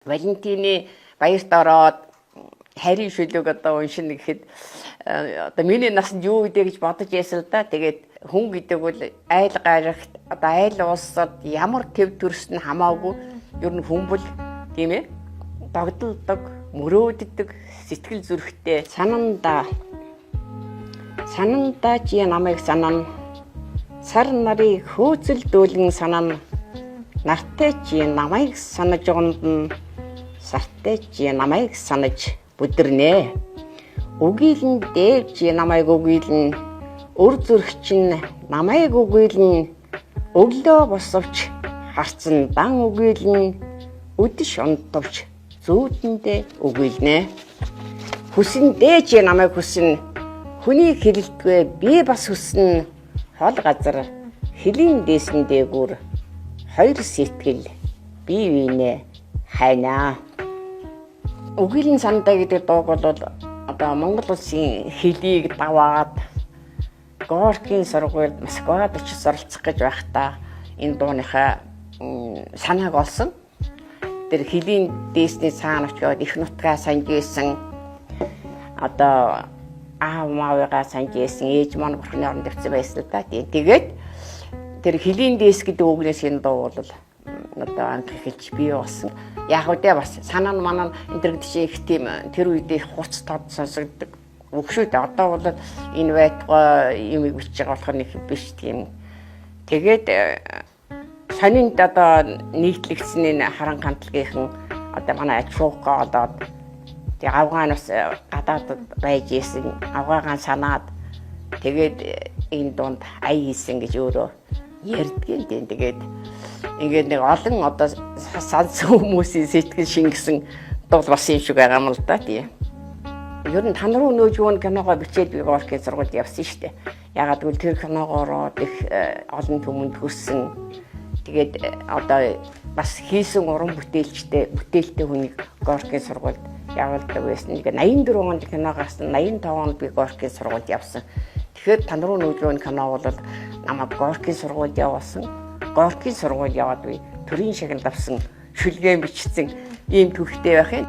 Валентины баярт ороод харийн шүлэг одоо уншина гэхэд одоо миний насанд юу гэдэг гэж бодож байсан л да. Тэгээд хүн гэдэг бол айл гарагт одоо айл улсад ямар төв төрсөн хамаагүй ер нь хүн бол, тийм ээ, догдолдог, мөрөөддөг, сэтгэл зүрэхтэй. Сананда, сананда чи намайг санана. Сар нарыг хөөцөлдүүлэн санана. Нартай чи намайг санаж ундана. Сартай чи намайг санаж бүдэрнэ. Үгийлэн дээр чи намайг үгийлэн. Өр зүрх чинь намайг үгийлэн. Өглөө босовч харцан дан үгийлэн. Үдэш унтавч зүүдэндээ үгийлнэ. Хүсэндээ чи намайг хүснэ. Хүний хэлэлтгүй би бас хүснэ. Хол газар хөлийн дээсэн дээгүүр хоёр сэтгэл бие биенээ хайнаа. Үгийлэн сандаа гэдэг дууг бол одоо Монгол улсын хөлийг даваад Горкийн сургуульд Москвад очиж суралцах гэж байхдаа энэ дууныхаа санааг олсон. Тэр хөлийн дээсний цаана очиод их нутгаа санаж исэн. Одоо аав маавыгаа санаж исэн, ээж маань бурхны оронд явсан байсан л да. Тэгээд тэр хөлийн дээс гэдэг үгнээс энэ дуу бол одоо анх эхэлж бий болсон. Яг үдэ бас санаа нь манай энэ төр гэдэг чинь их тийм тэр үед их хуц тод сонсогддог үг шүү дээ. Одоо бол энэ байтугай юм бичиж байгаа болохоор нэг биш тийм. Тэгээд сонинд одоо нийтлэгдсэн энэ харан хантлагийнхан одоо манай аж ахуйгаа олоод, тэг авгаа нь бас гадаадд байж исэн, авгаагаан санаад, тэгээд энэ дунд ая хийсэн гэж өөрөө ярьдгийн тийм. Тэгээд ингээд нэг олон одоо сансан хүмүүсийн сэтгэл шингэсэн дуу бас юм шиг байгаа юм л да, тийм. Ер нь тань руу нөөж өгнө киногоо бичээд би Горкийн сургуульд явсан шүү дээ. Ягаад гэвэл тэр киногоороо их олон түмэнд хүрсэн. Тэгээд одоо бас хийсэн уран бүтээлчтэй, бүтээлтэй хүнийг Горкийн сургуульд явуулдаг байсан. Тэгээ 84 онд кино гарсан, 85 онд би Горкийн сургуульд явсан. Тэгэхээр тань руу нөөж өгнө кино бол намайг Горкийн сургуульд явуулсан. Горкийн сургууль яваад би төрийн шагнал авсан, шүлгэн бичсэн ийм түүхтэй байх юм.